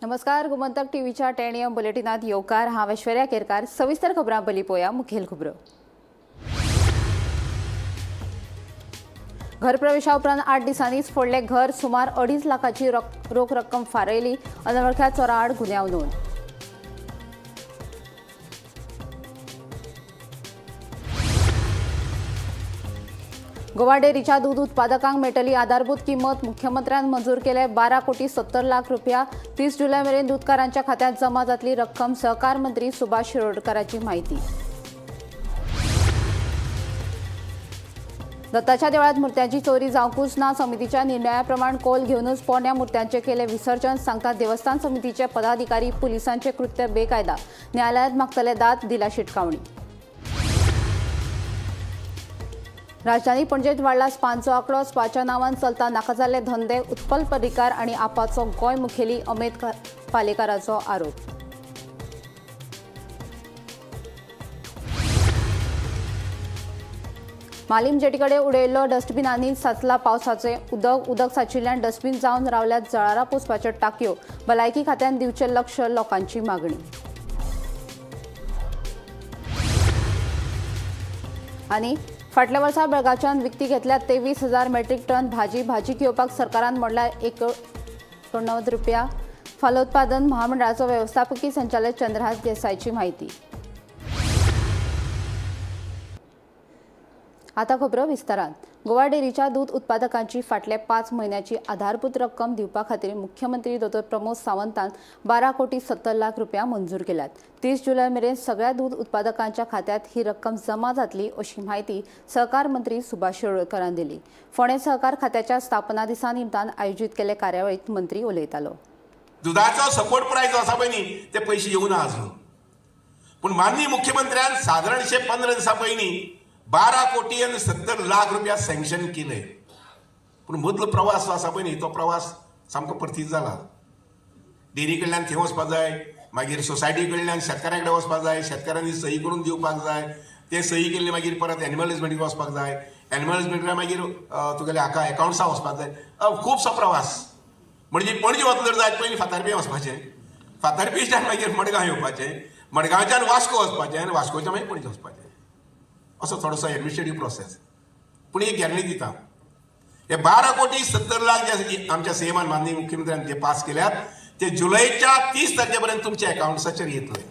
नमस्कार, गोमंतक टीव्हीच्या 10 AM बुलेटिनात येवकार. हांव ऐश्वर्या केरकार. सविस्तर खबरां पयलीं पळोवया मुखेल खबरो. घरप्रवेशा उपरांत 8 दिसांनीच फोडलें घर. सुमार 2.5 लाखाची रोख रक्कम फारयली. अनवळख्या चोरा आड गुन्यांव नोंद. गोवा डेअरीच्या दूध उत्पादकांक मेळटली आधारभूत किंमत. मुख्यमंत्र्यान मंजूर केले 12 कोटी 70 लाख रुपया. 30 जुलय मेरेन दूदकारांच्या खात्यात जमा जातली रक्कम. सहकार मंत्री सुभाष शिरोडकरांची माहिती. दत्ताच्या देवळात मूर्त्यांची चोरी जावंकूच ना. समितीच्या निर्णयाप्रमाण कोल घेवनूच पोरण्या मूर्त्यांचे केले विसर्जन, सांगतात देवस्थान समितीचे पदाधिकारी. पुलिसांचे कृत्य बेकायदा. न्यायालयात मागतले दाद, दिला शिटकावणी. राजधानी पणजेत वाडला स्पांचो आंकडो. स्पाच्या नांवान चलता नाका जाल्ले धंदे. उत्पल पर्रीकार आनी आपाचो गोंय मुखेली अमित पालेकाराचो आरोप. मालीम जेटीकडे उडयल्लो डस्टबिनांनी साचला पावसाचें उदक. उदक साचिल्ल्यान डस्टबीन जावन रावल्यात जळारां पोसपाच्यो टाकयो. भलायकी खात्यान दिवचें लक्ष, लोकांची मागणी. आनी फाटल्या वर्सा बेळगांवच्यान विकती घेतल्या 23,000 मेट्रीक टन भाजी. भाजी घेवपाक सरकारान मोडल्या 89 रुपया. फलोत्पादन महामंडळाचो व्यवस्थापकी संचालक चंद्रहास देसायची माहिती. आता खबरो विस्तारान. गोवा डेअरीच्या दूद उत्पादकांची फाटल्या 5 म्हयन्याची आधारभूत रक्कम दिवपा खातीर मुख्यमंत्री दोतोर प्रमोद सावंतान 12 कोटी 70 लाख रुपया मंजूर केल्यात. 30 जुलय मेरेन सगळ्या दूद उत्पादकांच्या खात्यात ही रक्कम जमा जातली, अशी माहिती सहकार मंत्री सुभाष शिरोडकरान दिली. फोंडें सहकार खात्याच्या स्थापना दिसा निमतान आयोजीत केल्ले कार्यावळीत मंत्री उलयतालो. दुधाचो सपोर्ट प्रायस जो आसा पळय न्ही, ते पयशे येवना अजून. पूण माननीय मुख्यमंत्र्यान सादारणशे 15 दिसां पयलीं 12 कोटी आनी 70 लाख रुपया सँक्शन केले. पूण मदलो प्रवास जो आसा पळय न्ही, तो प्रवास सामको परतीत जाला. डेअरी कडल्यान थंय वचपाक जाय, मागीर सोसायटी कडल्यान शेतकाऱ्यां कडेन वचपाक जाय, शेतकाऱ्यांनी सही करून दिवपाक जाय, ते सही केल्ली मागीर परत एनिमल हजबंडरीक वचपाक जाय, एनिमल हजबंडरी मागीर तुगेले हाका एकावंट्सा वचपाक जाय. खुबसो प्रवास. म्हणजे पणजे वतलो जर जायत, पयलीं फातर्पें वचपाचें, फातर्पेंच्यान मागीर मडगांव येवपाचें, मडगांवच्यान वास्को वचपाचें आनी वास्कोच्यान मागीर पणजे वचपाचें. असो थोडोसो एडमिनिस्ट्रेटीव प्रोसेस. पूण एक गॅरंटी दिता, हे 12 कोटी 70 लाख जे आमच्या सीएमान, माननीय मुख्यमंत्र्यान जे पास केल्यात, ते जुलयच्या 30 तारखे पर्यंत तुमच्या अकावंट्साचेर येतले.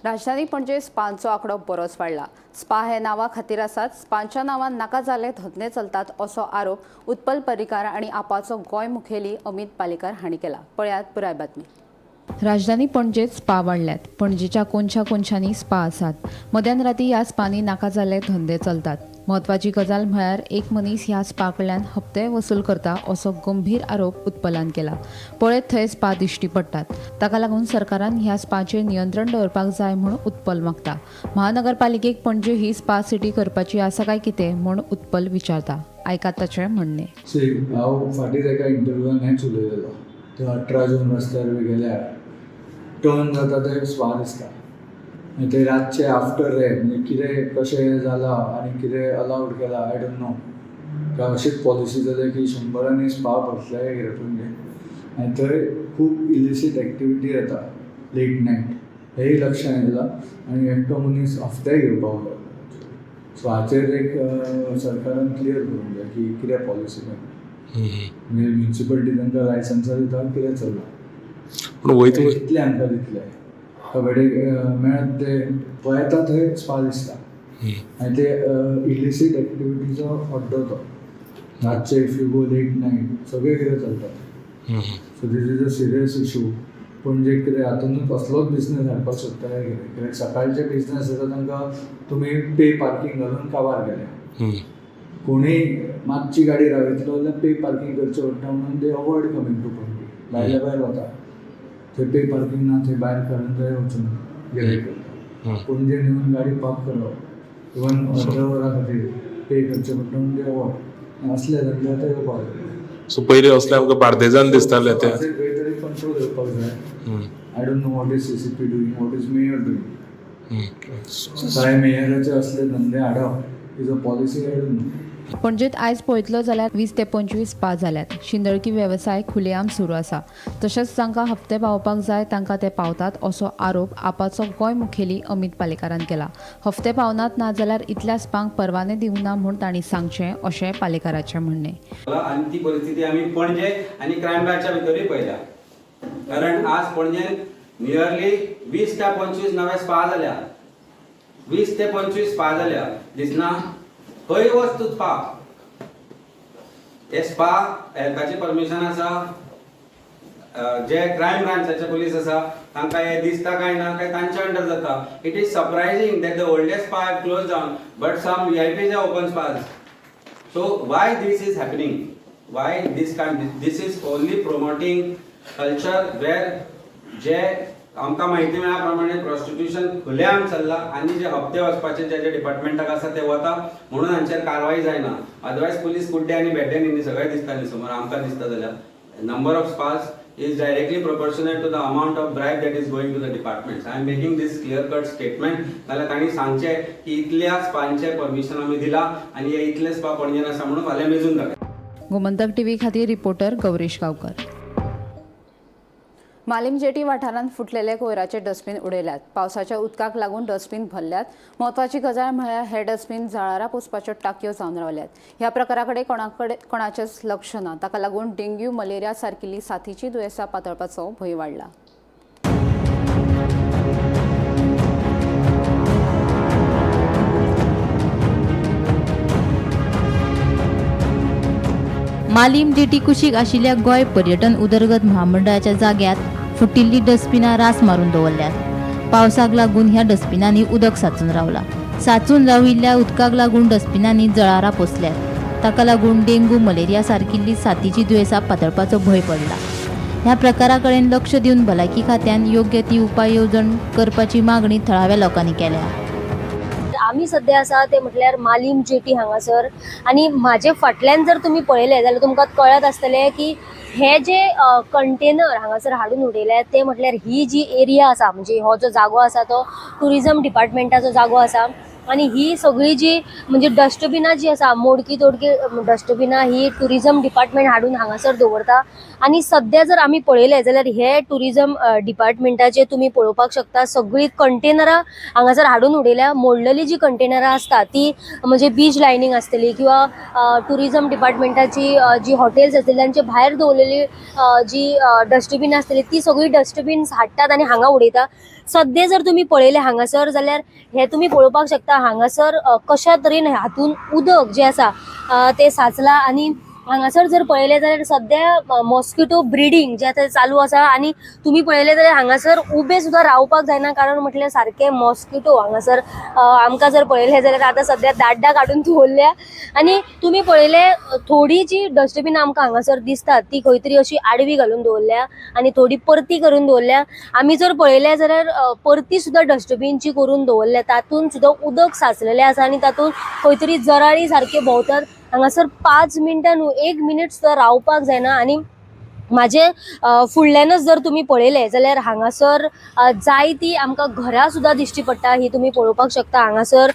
राजधानी पणजे स्पांचो आंकडो बरोच वाडला. स्पा हे नांवा खातीर आसात. स्पांच्या नांवान नाका जाल्ले धंदे चलतात, असो आरोप उत्पल पर्रीकार आनी आपाचो गोंय मुखेली अमित पालेकार हांणी केला. पळयात पुराय बातमी. राजधानी पणजेत स्पा वाडल्यात. पणजेच्या कोनशा कोनशांनी स्पा आसात. मध्यान राती ह्या स्पांनी नाका जाल्ले धंदे चलतात. म्हत्वाची गजाल म्हळ्यार एक मनीस ह्या स्पा कडल्यान हप्ते वसूल करता, असो गंभीर आरोप उत्पलान केला. पळयत थंय स्पा दिश्टी पडटात. ताका लागून सरकारान ह्या स्पाचेर नियंत्रण दवरपाक जाय म्हूण उत्पल मागता. महानगरपालिकेक पणजे ही स्पा सिटी करपाची आसा काय कितें म्हूण उत्पल विचारता. आयकात ताचें म्हणणें. सी, हांव फाटींच एका इंटरव्यूआन हेंच उलयलेलो. ते 18 जून रस्त्यार बी गेल्यार टर्न जाता ते स्पा दिसता आनी ते रातचे आफ्टर रे, म्हणजे कितें कशें जालां आनी कितें अलावड केलां, I don't know. काय अशीच पॉलिसी जाल्या की शंबरांनी स्पा भरतले काय कितें पणजे आनी थंय खूब इलिसीट एक्टिविटी जाता लेट नायट, हेंय लक्षांत येयलां. आनी एकटो मनीस हफ्तेय घेवपाक लागलो. सो हाचेर एक सरकारान क्लियर करूंक जाय की कितें पॉलिसी ती, म्हणजे म्युनिसिपलिटी तांकां लायसन्सां दिता, कितें चल्लां. पूण वयता कितले हांकां दितले कबड्डी मेळत ते पळयता थंय स्पा दिसता आनी ते इलिसीट एक्टिविटीचो अड्डो तो. रातचे if you go late night, सगळें कितें चलता. So this is a serious issue. Panaji कितें हातूनच कसलोच बिजनस हाडपाक सोदता काय कितें? कित्याक सकाळचे बिजनस आसा तांकां तुमी पे पार्कींग घालून काबार केल्या. कोणूय मातशी गाडी रावयतलो जाल्यार पे पार्कींग करचें पडटा म्हणून they avoid coming to Panaji. भायल्या भायर वता. थंय पे पार्कींग ना, थंय भायर करंजाय वचून गिरायक करता. पणजे येवन गाडी पार्क करप इवन अर्द्या वरा खातीर पे करचें पडटा म्हणून ते अवॉयड, असले धंदे आतां येवपाक लागले. सो पयलीं असले आमकां बार्देजान दिसताले ते. हाचेर खंय तरी कंट्रोल येवपाक जाय. I don't know what is CCP doing, what is mayor doing. काय मेयराचे असले धंदे हाडप is a policy, I don't know. पणजेत आयज पळयतलो जाल्यार 20 ते 25 स्पा जाल्यात. शिंदळकी वेवसाय खुलेआम सुरू आसा. तशेंच जांकां हप्ते पावोवपाक जाय तांकां ते पावतात असो आरोप आपाचो गोंय मुखेली अमित पालेकारान केला. हप्ते पावनात ना जाल्यार इतल्या स्पांक परवाने दिवंक ना म्हूण तांणी सांगचें अशें पालेकाराचें म्हणणें. आनी ती परिस्थिती आमी पणजे आनी क्रायम ब्रांचा भितरूय पळयल्या, कारण आज पणजे नियरली 20 ते 25 नवे स्पा जाल्या, 20 ते 25 स्पा जाल्या दिसना. खंय वच तूं स्पा, हे स्पा हेल्थाचें परमिशन आसा, जे क्रायम ब्रांचाचे पुलीस आसा तांकां हे दिसता काय ना काय तांच्या अंडर जाता. It is surprising that the oldest spa have close down but some VIPs have open spas. So why this is happening? Why this can this is only promoting culture where जे आमकां म्हायती मेळ्ळ्या प्रमाणे prostitution खुलेआम चल्ला आनी जे हप्ते वचपाचे जे जे डिपार्टमेंटाक आसा ते वता म्हणून हांचेर कारवाय जायना. अदरवायज पुलीस कुड्डे आनी भेड्डे न्ही, सगळे दिसता न्ही समोर आमकां दिसता जाल्यार. Number of spas is directly proportionate to the amount of bribe that is going to the departments. I am making this clear cut statement. जाल्यार तांणी सांगचें की इतल्या स्पांचें परमिशन आमी दिलां आनी हे इतले स्पा पणजेन आसा म्हणून फाल्यां मेजून दाखय. गोमंतक टीव्ही खातीर रिपोर्टर गौरीश गांवकर. मालीम जेटी वाठारांत फुटलेले कोयराचे डस्टबीन उडयल्यात. पावसाच्या उदकाक लागून डस्टबीन भरल्यात. म्हत्वाची गजाल म्हळ्यार हे डस्टबीन जळारां पोसपाच्यो टाकयो जावन रावल्यात. ह्या प्रकारा कडेन कोणाचेंच लक्ष ना. ताका लागून डेंग्यू, मलेरिया सारकिल्ली साथीची दुयेंसां पातळपाचो भंय वाडला. मालीम जेटी कुशीक आशिल्ल्या गोंय पर्यटन उदरगत म्हामंडळाच्या जाग्यात फुटिल्ली डस्टबिनां रास मारून दवरल्यात. पावसाक लागून ह्या डस्टबिनांनी उदक साचून रावला. साचून राविल्ल्या उदकाक लागून डस्टबिनांनी जळारां पोसल्यात. ताका लागून डेंगू, मलेरिया सारकिल्ली साथीची दुयेंसां पातळपाचो भंय पडला. ह्या प्रकारा कडेन लक्ष दिवन भलायकी खात्यान योग्य ती उपाय येवजण करपाची मागणी थळाव्या लोकांनी केल्या. आमी सद्या आसा ते म्हटल्यार मालीम जेटी हांगासर आनी म्हाजे फाटल्यान जर तुमी पळयलें जाल्यार तुमकां कळत आसतलें की हे जे कंटेनर हांगासर हाडून उडयल्यात ते म्हटल्यार ही जी एरिया आसा, म्हणजे हो जो जागो आसा तो ट्युरिजम डिपार्टमेंटाचो जागो आसा आनी ही सगळी जी म्हणजे डस्टबिनां जी आसा, मोडकी तोडकी डस्टबिनां ही ट्युरिजम डिपार्टमेंट हाडून हांगासर दवरता. आनी सद्या जर आमी पळयलें जाल्यार हे ट्युरिजम डिपार्टमेंटाचे तुमी पळोवपाक शकता सगळीं कंटेनरां हांगासर हाडून उडयल्या. मोडलेली जी कंटेनरां आसता ती म्हणजे बीच लायनींग आसतली किंवा ट्युरिजम डिपार्टमेंटाची जी हॉटेल्स आसतली तांचे भायर दवरलेली जी डस्टबीन आसतली ती सगळी डस्टबीन्स हाडटात आनी हांगा उडयता. सद्या जर तुमी पळयलें हांगासर जाल्यार हे तुमी पळोवपाक शकता हांगासर कशा तरेन हातून उदक जें आसा तें साचलां. आनी हांगासर जर पळयलें जाल्यार सद्या मॉस्किटो ब्रिडींग जें आतां चालू आसा आनी तुमी पळयलें जाल्यार हांगासर उबें सुद्दां रावपाक जायना, कारण म्हटल्यार सारकें मॉस्किटो हांगासर आमकां जर पळयलें जाल्यार आतां सद्या दाड्डां काडून दवरल्या. आनी तुमी पळयलें थोडी जी डस्टबिनां आमकां हांगासर दिसतात ती खंय तरी अशी आडवी घालून दवरल्या आनी थोडी परती करून दवरल्या. आमी जर पळयलें जाल्यार परती सुद्दां डस्टबीनची करून दवरल्या, तातूंत सुद्दां उदक साचलेलें आसा आनी तातूंत खंय तरी जराळी सारके भोंवतात. हांगासर 5 मिनटां न्हू 1 मिनीट सुद्दां रावपाक जायना. आनी म्हाजे फुडल्यानच जर तुमी पळयलें जाल्यार हांगासर जायती आमकां घरां सुद्दां दिश्टी पडटा, ही तुमी पळोवपाक शकता. हांगासर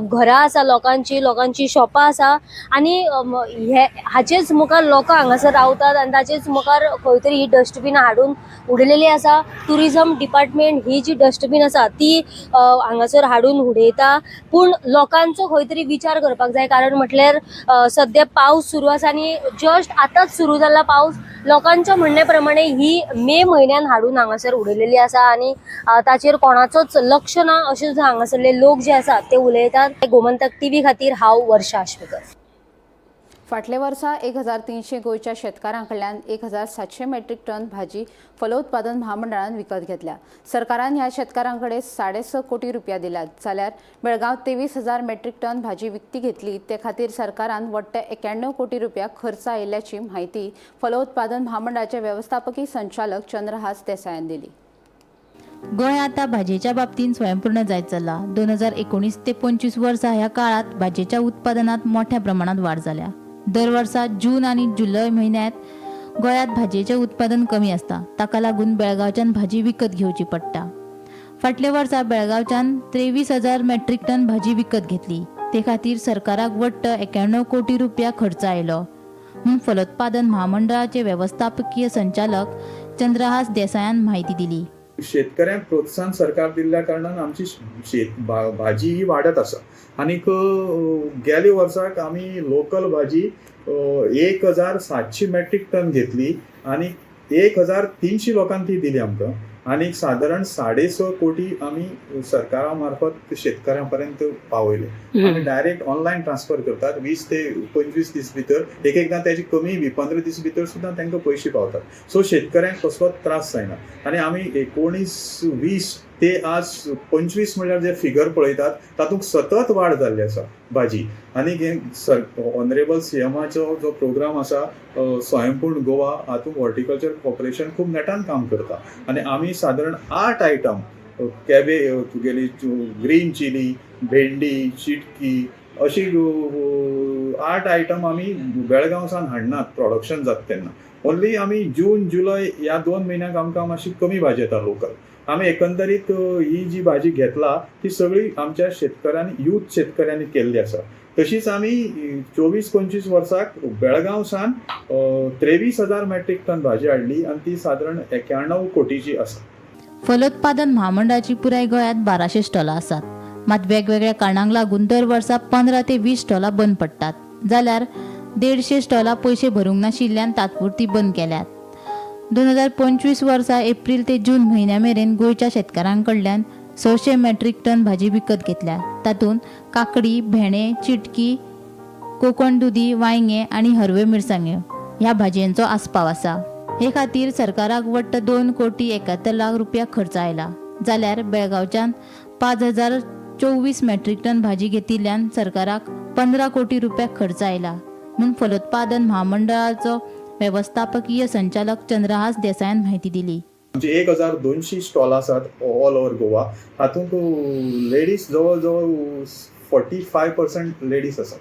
घरां आसा लोकांची, लोकांची शॉपां आसा आनी हे हाचेच मुखार लोकां हांगासर रावतात आनी ताचेच मुखार खंय तरी ही डस्टबिनां हाडून उडयलेली आसा. ट्युरिजम डिपार्टमेंट ही जी डस्टबीन आसा ती हांगासर हाडून उडयता, पूण लोकांचो खंय तरी विचार करपाक जाय, कारण म्हटल्यार सद्या पावस सुरू आसा आनी जस्ट आतांच सुरू जाला पावस. लोकांच्या म्हणणे प्रमाणे ही मे म्हयन्यान हाडून हांगासर उडयलेली आसा आनी ताचेर कोणाचोच लक्ष ना अशें सुद्दां हांगासरले लोक जे आसात ते उलयतात. गोमंतक टीव्ही खातीर हांव वर्षा आश्वेकर. फाटल्या वर्सा 1300 गोंयच्या शेतकारां कडल्यान 1700 मेट्रीक टन भाजी फलोत्पादन म्हामंडळान विकत घेतल्या. सरकारान ह्या शेतकारां कडेन 6.5 कोटी रुपया दिल्यात, जाल्यार बेळगांव 23,000 मेट्रीक टन भाजी विकती घेतली. ते खातीर सरकारान वट्ट 91 कोटी रुपया खर्च आयिल्ल्याची म्हायती फलोत्पादन म्हामंडळाचे व्यवस्थापकी संचालक चंद्रहास देसायान दिली. गोंय आतां भाजयेच्या बाबतींत स्वयंपूर्ण जायत चल्ला. 2019 ते 25 वर्सां ह्या काळांत भाजयेच्या उत्पादनांत मोठ्या प्रमाणात वाड जाल्या. दर वर्सा जून आनी जुलय म्हयन्यांत गोंयांत भाजयेचें उत्पादन कमी आसता. ताका लागून बेळगांवच्यान भाजी विकत घेवची पडटा. फाटल्या वर्सा बेळगांवच्यान 23,000 मेट्रीक टन भाजी विकत घेतली. ते खातीर सरकाराक वट्ट 91 कोटी रुपया खर्च आयलो म्हूण फलोत्पादन म्हामंडळाचे वेवस्थापकीय संचालक चंद्रहास देसायान म्हायती दिली. शेतकऱ्यांक प्रोत्साहन सरकार दिल्ल्या कारणान आमची शेत भाजी ही वाडत आसा. आनीक गेल्या वर्साक आमी लोकल भाजी 1700 मॅट्रीक टन घेतली आनी 1300 लोकांक ती दिली आमकां. आनीक सादारण 6.5 कोटी आमी सरकारा मार्फत शेतकऱ्यां पर्यंत पावयले. आमी डायरेक्ट ऑनलायन ट्रान्सफर करतात 20 ते 25 दीस भितर, एक एकदां तेजे कमी बी 15 दीस भितर सुद्दां तांकां पयशे पावतात. सो शेतकऱ्यांक कसलोच त्रास जायना. आनी आमी 19-20 ते आज 25 म्हणल्यार जे फिगर पळयतात तातूंत सतत वाड जाल्ली आसा भाजी. आनी हे ऑनरेबल सीएमाचो जो प्रोग्राम आसा स्वयंपूर्ण गोवा, हातूंत हॉर्टिकल्चर कॉर्पोरेशन खूब नेटान काम करता. आनी आमी सादारण 8 आयटम कॅबे तुगेली ग्रीन चिली, भेंडी, चिटकी अशी 8 आयटम आमी बेळगांव सावन हाडनात प्रोडक्शन जाता तेन्ना. ओन्ली आमी जून जुलय ह्या 2 म्हयन्याक आमकां मातशी कमी भाजी येता लोकल. आमी एकंदरीत ही जी भाजी घेतला ती सगळी आमच्या शेतकऱ्यांनी, यूथ शेतकऱ्यांनी केल्ली आसा. तशीच आमी 24-25 वर्साक बेळगांव सावन 23,000 मॅट्रीक टन भाजी हाडली आनी ती सादारण 91 कोटीची आसा. फलोत्पादन म्हामंडळाची पुराय गोंयांत 1200 स्टॉलां आसात. मात वेगवेगळ्या कारणांक लागून दर वर्सा 15 ते 20 स्टॉलां बंद पडटात, जाल्यार 150 स्टॉलां पयशे भरूंक नाशिल्ल्यान तात्पुरती बंद केल्यात. 2025 वर्सा एप्रील ते जून म्हयन्या मेरेन गोंयच्या शेतकारां कडल्यान 600 मॅट्रीक टन भाजी विकत घेतल्या. तातूंत काकडी, भेंडे, चिटकी, कोकण दुदी, वांयगें आनी हरव्यो मिरसांग्यो ह्या भाजयांचो आस्पाव आसा. हे खातीर सरकाराक वट्ट 2 कोटी 71 लाख रुपया खर्च आयला, जाल्यार बेळगांवच्यान 5024 मॅट्रीक टन भाजी घेतिल्ल्यान सरकाराक 15 कोटी रुपया खर्च आयला म्हूण फलोत्पादन म्हामंडळाचो वेवस्थापकीय संचालक चंद्रहास देसायान म्हायती दिली. आमचे 1200 स्टॉल आसात ऑल ओवर गोवा. हातूंत लेडीज जवळ जवळ 45% लेडीज आसात.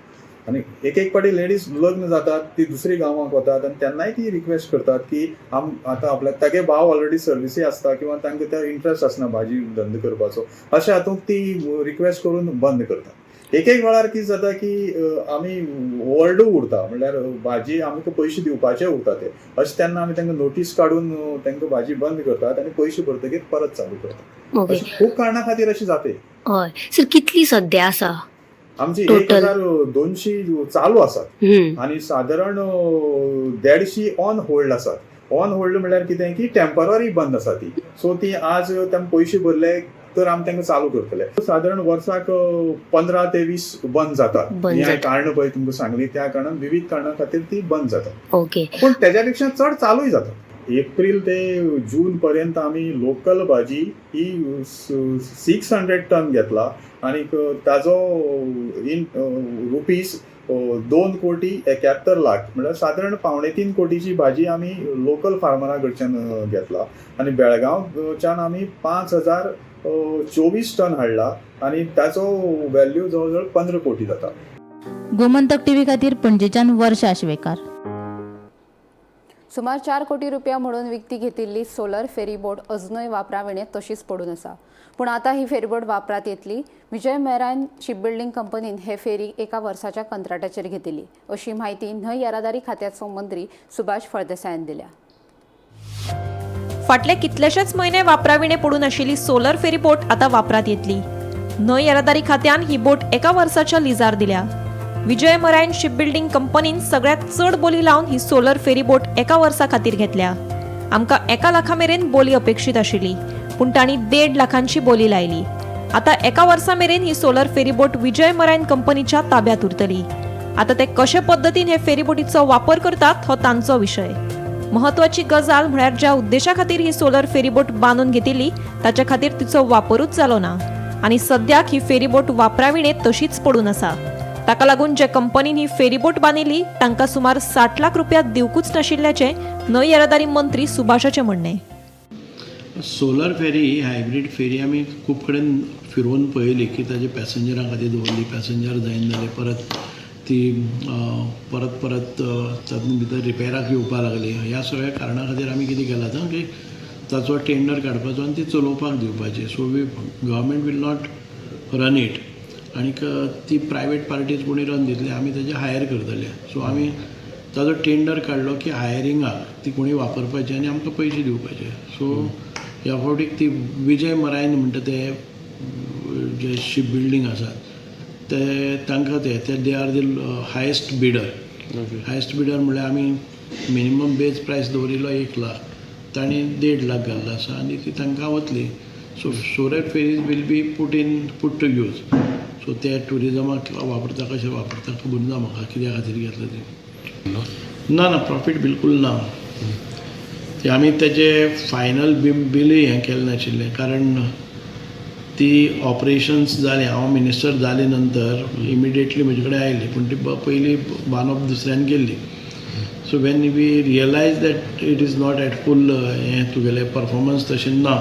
आनी एक एक फावटी लेडीज लग्न जातात, ती दुसरी गांवांक वतात आनी तेन्नाय ती रिक्वेस्ट करतात की आम आतां आपल्या तागे भाव ऑलरेडी सर्विसी आसता किंवा तांकां ते इंट्रस्ट आसना भाजी धंदो करपाचो, अशें हातूंत ती रिक्वेस्ट करून बंद करतात. एक एक वेळार कितें जाता की आमी ओवरड्यू उरता, म्हणल्यार भाजी आमकां पयशे दिवपाचे उरता ते, अशें तेन्ना आमी तांकां नोटीस काडून तांकां भाजी बंद करतात आनी पयशे भरतकीर परत चालू करतात. अशें खूब कारणां खातीर अशें जाता. हय सर, कितली सद्या आसा? आमची Total. 1200 चालू आसात आनी सादारण 150 ऑन होल्ड आसात. ऑन होल्ड म्हणल्यार कितें की टेम्पररी बंद आसा ती. सो ती आज तांकां पयशे भरले तर आमी तांकां चालू करतले. सादारण वर्साक 15 ते 20 बंद जातात. बंद ही हांवें जातात. कारणां पळय तुमकां सांगली त्या कारणान विविध कारणां खातीर ती बंद जातात. पूण तेज्या पेक्षा चड चालूय जातात. एप्रील ते जून पर्यंत आमी लोकल भाजी ही 600 टन घेतला आनी ताजो इन रुपीज 2 कोटी 71 लाख, म्हणल्यार सादारण 2.75 कोटीची भाजी आमी लोकल फार्मरा कडच्यान घेतला. आनी बेळगांवच्यान आमी 5024 टन हाडला आनी ताचो व्हॅल्यू जवळ जवळ 15 कोटी जाता. गोमंतक टीव्ही खातीर पणजेच्यान वर्षा शिवेकार. सुमार 4 कोटी रुपया म्हणून विकती घेतिल्ली सोलर फेरीबोट अजुनूय वापराविणे तशीच पडून आसा. पूण आतां ही फेरीबोट वापरात येतली. विजय मेरायन शिपबिल्डींग कंपनीन हे फेरी एका वर्साच्या कंत्राटाचेर घेतिल्ली, अशी म्हायती न्हंय येरादारी खात्याचो मंत्री सुभाष फळदेसायान दिल्या. फाटले कितलेशेच म्हयने वापराविणे पडून आशिल्ली सोलर फेरी बोट आतां वापरात येतली. न्हंय येरादारी खात्यान ही बोट एका वर्साच्या लिजार दिल्या. विजय मरायन शिपबिल्डींग कंपनीन सगळ्यात चड बोली लावन ही सोलर फेरी बोट एका वर्सा खातीर घेतल्या. आमकां 1 लाखा मेरेन बोली अपेक्षीत आशिल्ली, पूण तांणी 1.5 लाखांची बोली लायली. आतां एका वर्सा मेरेन ही सोलर फेरी बोट विजय मरायन कंपनीच्या ताब्यात उरतली. आतां ते कशे पद्दतीन हे फेरीबोटीचो वापर करतात हो तांचो विशय. महत्वाची गजाल म्हळ्यार ज्या उद्देशा खातीर ही सोलर फेरीबोट बांदून घेतिल्ली ताच्या खातीर तिचो वापरूच जालो ना आनी सद्याक ही फेरीबोट वापराविणे तशीच पडून आसा. ताका लागून जे कंपनीन ही फेरीबोट बांदिल्ली तांकां सुमार 60 लाख रुपया दिवकूच नाशिल्ल्याचें न्हंय येरादारी मंत्री सुभाषाचें म्हणणें. सोलर फेरी ही हायब्रीड फेरी आमी खूब कडेन फिरोवन पळयली की ताजे पॅसेंजरां खातीर दवरली, पॅसेंजर जायना जाले, परत ती परत परत तातूंत भितर रिपेराक येवपाक लागली. ह्या सगळ्या कारणा खातीर आमी कितें केलां आतां की ताचो टेंडर काडपाचो आनी ती चलोवपाक दिवपाची. So we government will not run it. आनीक ती प्रायवेट पार्टीज कोणी रन दितली, आमी तेजे हायर करतले. सो आमी ताजो टेंडर काडलो की हायरिंगाक ती कोणी वापरपाची आनी आमकां पयशे दिवपाचे. सो ह्या फावटीक ती विजय मरायन म्हणटा ते जे शीप बिल्डींग आसात ते तांकां ते ते they are the highest bidder. Highest bidder म्हणल्यार आमी मिनिमम बेज प्रायस दवरिल्लो 1 लाख, तांणी 1.5 लाख घाल्लो आसा आनी ती तांकां वतली. So solar ferries will be put to use. So ते ट्युरिजमाक वापरता, कशें वापरता खबर ना म्हाका, कित्या खातीर घेतलं ते. ना ना, प्रॉफीट बिलकुल ना. ते आमी तेजे फायनल बिलूय हें केलें नाशिल्लें, कारण ती ऑपरेशन्स जालीं, हांव मिनिस्टर जाले नंतर इमिडिएटली म्हजे कडेन आयली, पूण ती पयलीं बांदप दुसऱ्यान केल्ली. So when we realize that it is not at full हें, तुगेलें परफॉर्मन्स तशें ना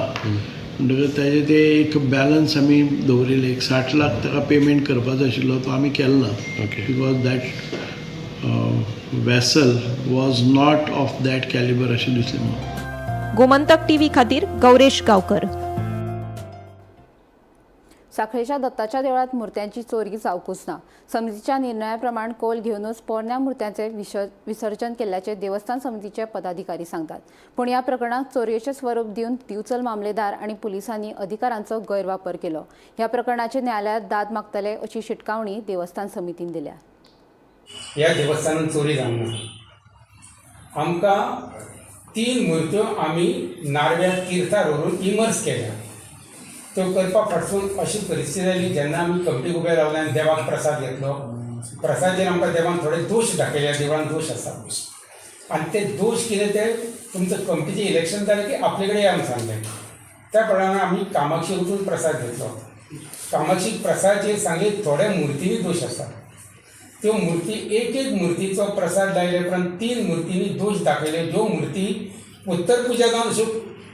म्हणटकच तेजें ते एक बॅलन्स आमी दवरिल्ले, एक 60 लाख ताका पेमेंट करपाचो आशिल्लो, तो आमी केलो ना, because that vessel was not of that caliber अशें दिसलें म्हाका. गोमंतक टीव्ही खातीर गौरेश गांवकर. साखळेच्या दत्ताच्या देवळात मूर्त्यांची चोरी जावकूच ना. समितीच्या निर्णया प्रमाण कोल घेवनूच पोरण्या मूर्त्यांचे विसर्जन केल्ल्याचे देवस्थान समितीचे पदाधिकारी सांगतात. पूण ह्या प्रकरणात चोरयेचें स्वरूप दिवन दिवचल मामलेदार आनी पुलिसांनी अधिकारांचो गैरवापर केलो. ह्या प्रकरणाचे न्यायालयात दाद मागतले अशी शिटकावणी देवस्थान समितीन दिल्या. ह्या देवस्थानान चोरी जावंक ना. आमकां तीन मुर्त्यो आमी नारव्याक तिर्थार व्हरून इमर्स केल्या. त्यो करपा फाटसून अशी परिस्थिती जाली, जेन्ना आमी कमिटीक उबे रावले आनी देवाक प्रसाद घेतलो, प्रसाद आमकां देवान थोडे दोश दाखयले. देवळान दोश आसा आनी ते दोश कितें ते तुमचं कमिटीचें इलेक्शन जालें की आपले कडेन या म्हूण सांगलें. त्या प्रमाणे आमी कामाक्षी वचून प्रसाद घेतलो. कामाक्षी प्रसादाचेर सांगले थोड्या मुर्तींनी दोश आसा. त्यो मुर्ती, एक एक मुर्तीचो प्रसाद लायले उपरांत तीन मुर्तींनी दोश दाखयले, ज्यो मुर्ती उत्तर पुजा जावन अश्यो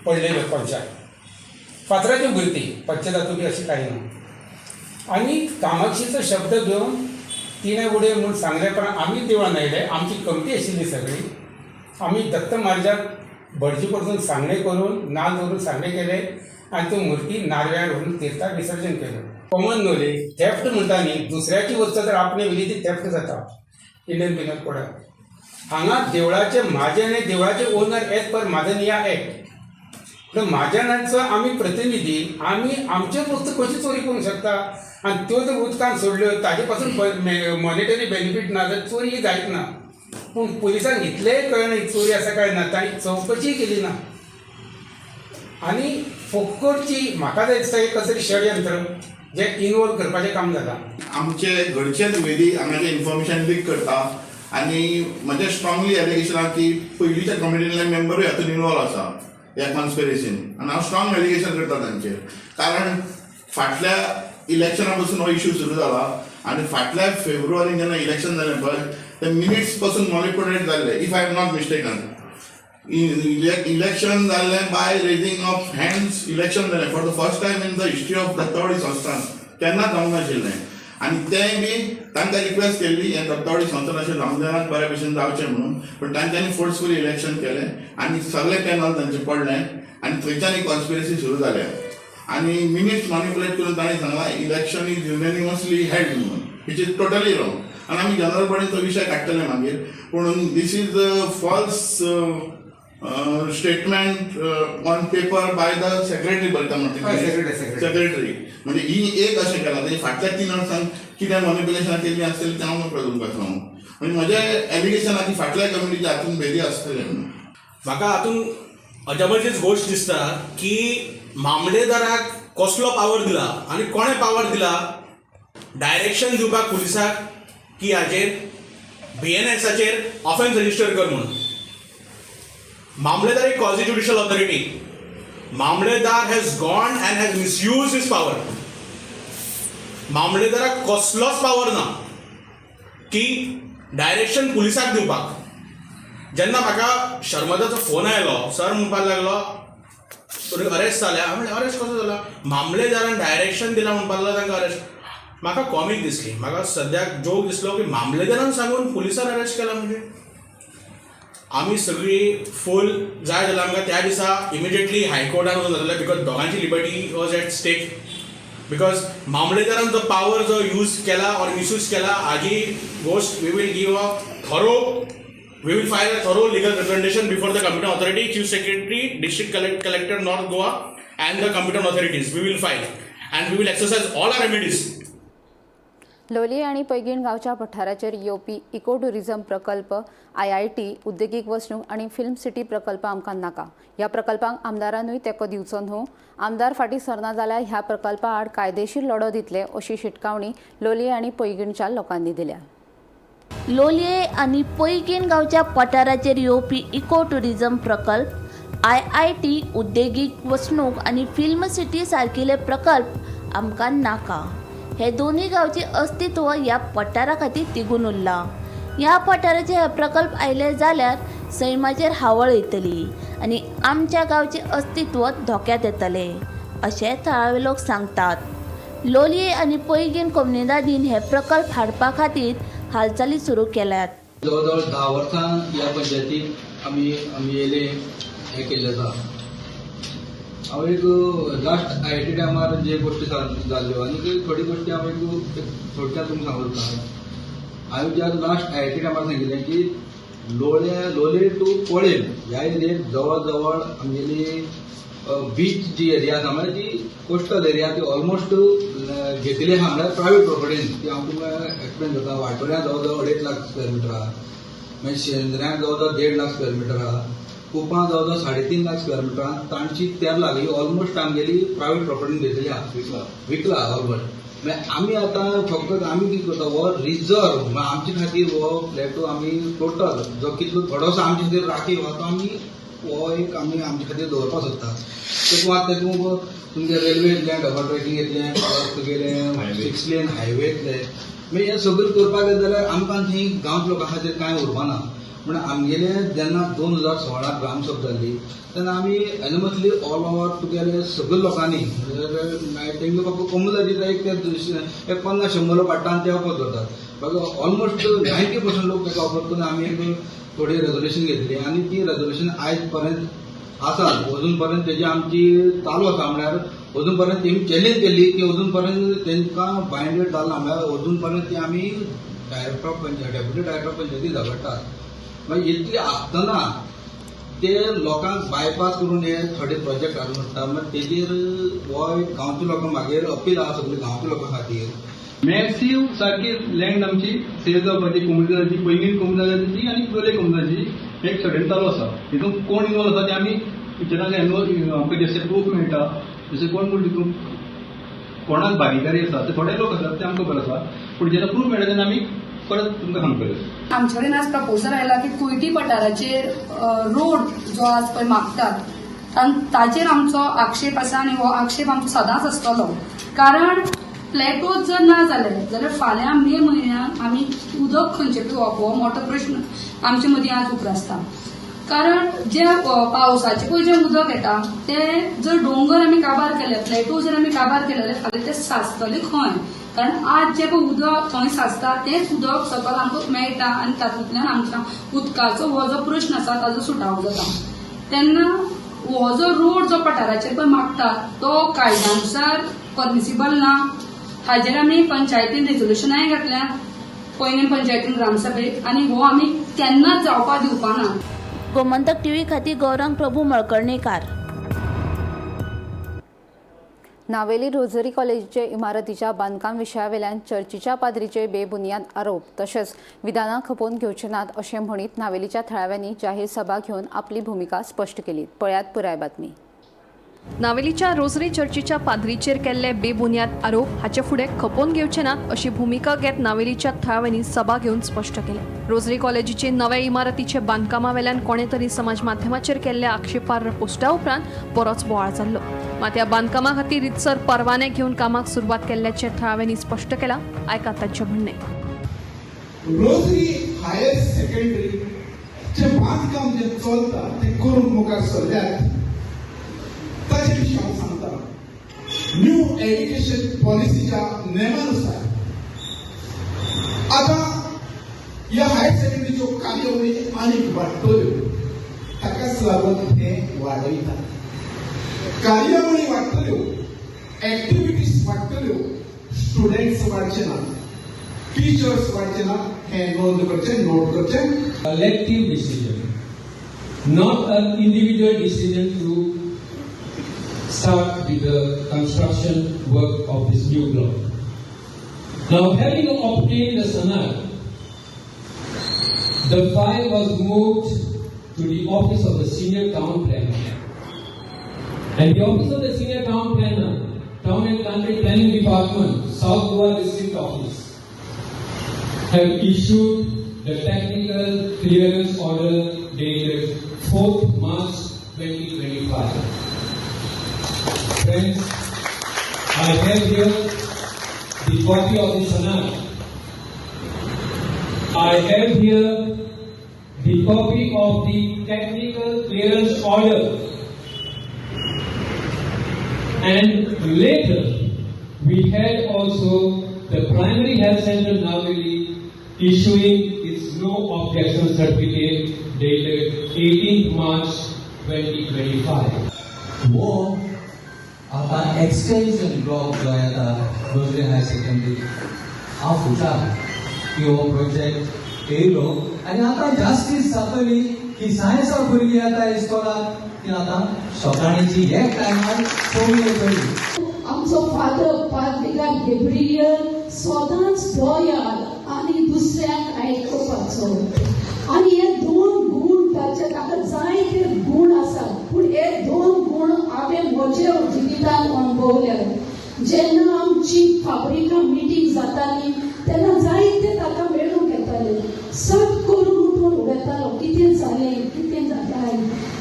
पडलेल्यो कोनशाक. फातराच्यो मुर्ती, पंचधातू बी अशें कांय ना. आनी कामाक्षीचो शब्द घेवन तिणें उडय म्हूण सांगले उपरांत आमी देवळान आयले. आमची कमिटी आशिल्ली सगळी. आमी दत्त महाराजाक भटजी कडसून सांगणें करून, नाल्ल दवरून सांगणें केलें आनी त्यो मुर्ती नारव्यार व्हरून तिर्थाक विसर्जन केलें. कॉमन नॉलेज, थेफ्ट म्हणटा न्ही, दुसऱ्याची वस्तू जर आपणे व्हेली ती थेफ्ट जाता इंडियन पिनल कोडार. हांगा देवळाचे म्हाजन हे देवळाचे ओनर एज पर महाजनिया एक्ट. पूण म्हाजनांचो आमी प्रतिनिधी, आमी आमच्योच वस्तू कशी चोरी करूंक शकता? आनी त्यो जर उदकान सोडल्यो, ताजे पासून मॉनिटरी बेनिफीट ना जाल्यार चोरी ही जायत ना. पूण पुलिसांक इतलेंय कळना ही चोरी आसा काय ना. तांणी चवकशीय केली ना आनी फोकटची म्हाका जाय दिसता एक कसलें षडयंत्र जें इनवॉल्व करपाचें काम जालां. आमचे घरचेच वेदी हांगाचें इन्फॉर्मेशन लीक करता आनी म्हजें स्ट्रांगली एलिगेशन आहा की पयलींच्या कमिटींतले मेंबरूय हातून इनवॉल्व आसा ह्या कॉन्स्पिरसीन आनी हांव स्ट्रांग एलिगेशन करता तांचेर, कारण फाटल्या इलेक्शना पासून हो इशू सुरू जाला आनी फाटल्या फेब्रुवारीन जेन्ना इलेक्शन जालें पळय, ते मिनिट्स पासून मॉनिपुलेट जाल्ले. If I am not mistaken, election जाल्लें by raising of hands election जालें for the first time in the history of Dattawadi संस्थान. केन्नाच जावंक नाशिल्लें आनी तेंय बी तांकां रिक्वेस्ट केल्ली, हें दत्तावाडी संस्थान अशें जावंक जायना, बऱ्या भशेन जावचें म्हणून. पूण तांच्यांनी फोर्सफुली इलेक्शन केलें आनी सगळें पॅनल तांचें पडलें आनी थंयच्यान ही कॉन्स्पिरसी सुरू जाल्या आनी मिनिट्स मॅनिपुलेट करून तांणी सांगलां इलेक्शन is युनॅनिमसली हेल्ड म्हणून, which is totally wrong. आनी आमी जनरल बॉडीन तो विशय काडटले मागीर. पूण this is false statement on paper by the secretary बरयता म्हणटा. हय, secretary, secretary. Secretary म्हणजे ही एक अशें केलां. तेजी फाटल्या 3 वर्सांक कितें मॅनिपुलेशन केल्लीं आसतलीं तें हांव नकळो तुमकां सांगूं. म्हणजे म्हजें एलिगेशन आहा की फाटल्या कमिटीच्या हातून भेदी आसतलें म्हणून. म्हाका हातूंत अजापाचीच गोश्ट दिसता की मामलेदाराक कसलो पावर दिला आनी कोणें पावर दिला डायरेक्शन दिवपाक पुलिसाक की हाजेर बीएनएसाचेर ऑफेन्स रजिस्टर कर म्हणून. मामलेदार एक क्वाझी ज्युडिशियल ऑथॉरिटी. मामलेदार has gone and has misused his power. मामलेदाराक कसलोच पावर ना की डायरेक्शन पुलिसाक दिवपाक. जेन्ना म्हाका शर्मदाचो फोन आयलो, सर म्हणपाक लागलो अरेस्ट जाल्या. हांवें म्हणलें, अरेस्ट कसो जाला? मामलेदारान डायरेक्शन दिलां म्हणपाक लागलो तांकां अरेस्ट. म्हाका कॉमीक दिसली, म्हाका सद्याक जोक दिसलो की मामलेदारान सांगून पुलिसान अरेस्ट केला. म्हणजे आमी सगळीं फूल जाय जाल्यार आमकां त्या दिसा इमिजिएटली हायकोर्टान वचून जातालें, because दोगांची liberty was at stake. Because मामलेदारान जो पावर जो यूज केला ऑर मिसयूज केला हाजी गोश्ट we will give a thorough we will file a thorough legal representation before the competent authority, Chief Secretary, District Collector North Goa and the competent authorities. We will file and we will exercise all our remedies. Loliem आनी पैगीण गांवच्या पठाराचेर येवपी eco tourism प्रकल्प, IIT, उद्देगीक वसणूक आनी film city प्रकल्प आमकां नाका. ह्या प्रकल्पांक आमदारानूय तेंको दिवचो न्हू. आमदार फाटीं सरना जाल्यार ह्या प्रकल्पा आड कायदेशीर लढो दितले अशी शिटकावणी लोलये आनी पैगीणच्या लोकांनी दिल्या. लोलये आनी पैगीण गांवच्या पठाराचेर येवपी इको ट्युरिझम प्रकल्प, आयआयटी, उद्देगीक वसणूक आनी फिल्म सिटी सारकिले प्रकल्प आमकां नाका. हे दोनूय गांवचे अस्तित्व ह्या पठारा खातीर तिगून उरलां. ह्या पठाराचेर हे प्रकल्प आयले जाल्यार सैमाचेर हावळ येतली आनी आमच्या गांवचें अस्तित्व धोक्यांत येतलें अशें थळावे लोक सांगतात. लोलये आनी पैगीण कोमुनिदादीन हे प्रकल्प हाडपा खातीर हालचाली सुरू केल्यात. जवळ जवळ 10 वर्सां ह्या पंचायतीक आमी आमी येयले, हें केल्लें आसा. हांव एक लास्ट आयआयटी टायमार जे गोश्टी जाल्ल्यो आनी थोडी गोश्टी हांव एक थोडक्यात तुमकां सांगूंक सोदता. हांवें ज्या लास्ट आयआयटी टायमार सांगिल्लें की लोलये टू पोळेम ह्या एरियेक जवळ जवळ आमगेली बीच जी एरिया आसा, म्हळ्यार जी कोस्टल एरिया, ती ऑलमोस्ट घेतिल्ली आसा, म्हळ्यार प्रायवेट प्रॉपर्टीन. ती हांव तुमकां एक्सप्लेन करता. वाटोऱ्यां जवळ जवळ 2.5 लाख स्क्वेअर मिटर आहा, मागीर शेंद्र्यांक जवळ जवळ 1.5 लाख स्क्वेअर मिटर आहा, कुपां जवळ जवळ 3.5 लाख स्क्वेअर मिटर आहा. तांची 13 लाख ही ऑलमोस्ट आमगेली प्रायवेट प्रॉपर्टीन घेतलेली आहा, विकला ऑलमोस्ट. मागीर आमी आतां फक्त आमी कितें करता, हो रिजर्व म्हळ्यार आमचे खातीर हो प्लेटो आमी टोटल जो कितलो थोडोसो आमचे खातीर राखीव आहा तो आमी हो एक आमी आमचे खातीर दवरपाक सोदता. तेतूंत आतां तेतूंत तुमगे रेल्वे येतलें, डबल ट्रॅकिंग येतलें, प्लस तुगेलें 6 लेन हायवे येतले. मागीर हें सगळें करपाक गेलें जाल्यार आमकां थंय गांवच्या लोकां खातीर कांय उरपाना. म्हण आमगेले जेन्ना 2016 ग्रामसभा जाल्ली तेन्ना आमी युनॅनिमसली ऑल ओवर तुगेले सगळे लोकांनी, म्हणल्यार तेंगे फक्त कोमुनिदादीचा एक ते एक 50-100 लोक हाडटा आनी ते ऑपोज करतात, बाकी ऑलमोस्ट 90% लोक ताका ऑपोज करून आमी एक थोडी रेजोल्युशन घेतली आनी ती रेजोल्युशन आयज पर्यंत आसा. अजून पर्यंत तेजी आमची चालू आसा, म्हळ्यार अजून पर्यंत तेमी चॅलेंज केल्ली की अजून पर्यंत तेंकां बायंडेड जाल ना, म्हळ्यार अजून पर्यंत ती आमी director of panchayat, deputy director of पंचायती झगडटात. मागीर इतली आसतना ते लोकांक बायपास करून हे थोडे प्रोजेक्ट हाडून हाडटा. मागीर तेजेर हो एक गांवच्या लोकांक मागीर अपील आहा सगळे गांवच्या लोकां खातीर. मॅसिव सारकी लँड आमची सेल जावपाची कोमुनिदादाची, पैंगीण कोमुनिदादाची आनी लोलये कोमुनिदादाची एक षडयंत्र चालू आसा. हितून कोण इनवॉल्व आसा ते आमी फ्युचराक इनवॉल्व आमकां जशें प्रूफ मेळटा, जशें कोण कोण तितून कोणाक भागीदारी आसा ते थोडे लोक आसात ते आमकां खबर आसा, पूण जेन्ना प्रूफ मेळटा तेन्ना आमी परत तुमकां सांगतले. आमचे कडेन आज प्रपोजल आयला की कुर्टी पठाराचेर रोड जो आज पळय मागतात ताचेर आमचो आक्षेप आसा आनी हो आक्षेप आमचो सदांच आसतलो, कारण प्लेटोज जर ना जाले जाल्यार फाल्यां मे म्हयन्याक आमी उदक खंयचें पिवप हो मोठो प्रश्न आमचे मदीं आज उप्रासता. कारण जे पावसाचें पळय जें उदक येता तें जर दोंगर आमी काबार केले, प्लेटो जर आमी काबार केले जाल्यार फाल्यां तें साचतलें खंय? कारण आज जें पळय उदक थंय साचता तेंच उदक सकयल आमकां मेळटा आनी तातूंतल्यान आमच्या उदकाचो हो जो प्रश्न आसा ताजो सुटावो जाता. तेन्ना हो जो रोड जो पठाराचेर पळय मागता तो कायद्यानुसार परमिसिबल ना. हाजेर आमी पंचायतीन रेजोल्युशनाय घातल्या पैंगीण पंचायतीन ग्रामसभेक आनी हो आमी केन्नाच जावपाक दिवपा ना. गोमंतक टीव्ही खातीर गौरांग प्रभू मळकर्णेकार. नावेली रोझरी कॉलेजीचे इमारतीच्या बांदकाम विशयावेल्यान चर्चीच्या पाद्रीचे बेबुनियाद आरोप तशेंच विधानां खपोवन घेवचे नात अशें म्हणीत नावेलीच्या थळाव्यांनी जाहीर सभा घेवन आपली भुमिका स्पश्ट केली. पळयात पुराय बातमी. नावेलीच्या रोजरी चर्चीच्या पाद्रीचेर केल्ले बेबुनियाद आरोप हाचे फुडें खपोवन घेवचे नात अशी भुमिका घेत नावेलीच्या थळाव्यांनी सभा घेवन स्पश्ट केलें. रोजरी कॉलेजीचे नव्या इमारतीचे बांदकामा वेल्यान कोणे तरी समाज माध्यमाचेर केल्ल्या आक्षेपार्ह पोस्टा उपरांत बरोच बोवाळ जाल्लो. मात ह्या बांदकामा खातीर रितसर परवाने घेवन कामाक सुरवात केल्ल्याचें थळाव्यांनी स्पश्ट केलां. आयकात तांचें म्हणणें. रोजरी हायर सेकंडरीचें बांदकाम जें चलता तें करूंक मुखार सरल्यात ताचे विशीं हांव सांगता. न्यू एज्युकेशन पॉलिसीच्या नेमानुसार आतां ह्या हायर सेकंडरीच्यो कार्यावळी आनीक वाडटल्यो. ताकाच लागून हे वाडयतात, कार्यावळी वाडटल्यो. एक्टिविटीज वाडटल्यो, स्टुडंट्स वाडचे ना, टिचर्स वाडचे ना, हें नोंद करचें, नोट करचें. Collective decision, not an individual decision to start with the construction work of this new block. Now, having obtained the sanad, the file was moved to the office of the senior town planner. And the office of the senior town planner, Town and Country Planning Department, South Goa District Office, have issued the technical clearance order dated 4th March 2025. Friends, I have here the copy of the sanad. I have here the copy of the technical clearance order. And later, we had also the primary health center Navelim issuing its no objection certificate dated 18th March 2025. हो आतां extension block जो येता rosary higher secondary, हांव खुशाल की हो project येयलो आनी आतां जास्तीस जातली की सायन्सा भुरगीं येता इस्कोलाक, ती आतां सकाळची एक टायमार कमी येतली. आमचो फादर पाद्रिका गेब्रियल सदांच दयाळ आनी दुसऱ्यांक आयकुपाचो आनी हे दोन गूण ताचे, ताका जायते गूण आसात पूण हे दोन गूण हांवें म्हज्या जिवितांत अणभवल्यात. जेन्ना आमची फाब्रिका मिटींग जाताली तेन्ना जायते ताका मेळूंक येताले. सट करून उठून उलयतालो, कितें जालें, कितें जाता,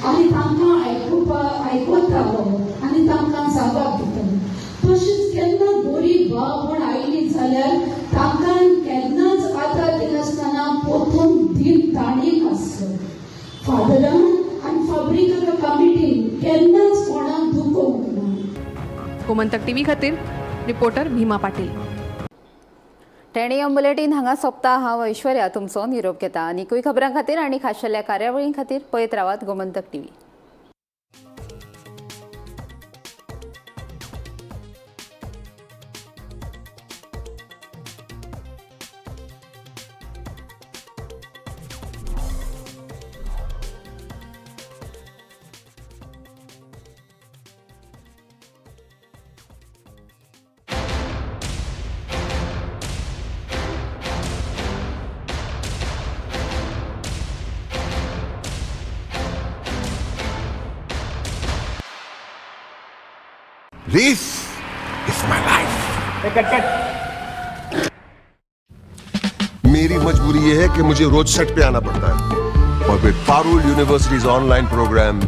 आनी तांकां आयकतालो आनी तांकां जाबाब दितालो. तशेंच केन्ना गरीब भाव भयण आयली जाल्यार तांकां केन्नाच आदार दिनासतना परतून दीन ताणीक आसलो. फादरान आनी फाब्रिका कमिटीन केन्नाच कोणाक दुखोवंक ना. गोमंतक टीव्ही खातीर रिपोर्टर भीमा पाटील. 10 एएम बुलेटीन हांगा सोंपता. हांव ऐश्वर्या तुमचो निरोप घेता. आनीकूय खबरां खातीर आनी खाशेल्या कार्यावळीं खातीर पळयत रावात Gomantak TV. This is my life. मेरी मजबूरी ये है कि मुझे रोज सेट पे आना पड़ता है और with Parul University's online program,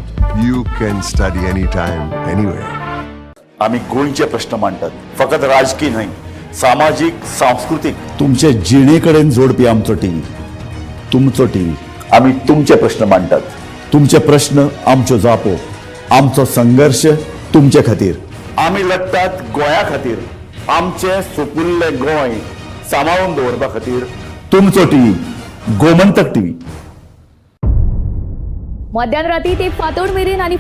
you can study any time, anywhere. आम्ही गोंयचे प्रश्न मांडटात, फकत राजकीय न्हय, सामाजीक, सांस्कृतीक. तुमचे जिणे कडेन जोडपी आमचो टीव्ही, तुमचो टीव्ही. आम्ही तुमचे प्रश्न मांडटात. तुमचे प्रश्न, आमच्यो जापो, आमचो संघर्श तुमचे खातीर. आमी लढटात गोंया खातीर, आमचें सुपुल्लें गोंय सांबाळून दवरपा खातीर. तुमचो टीव्ही, गोमंतक टीव्ही. मध्यान राती ते फांतोड मेरेन आनी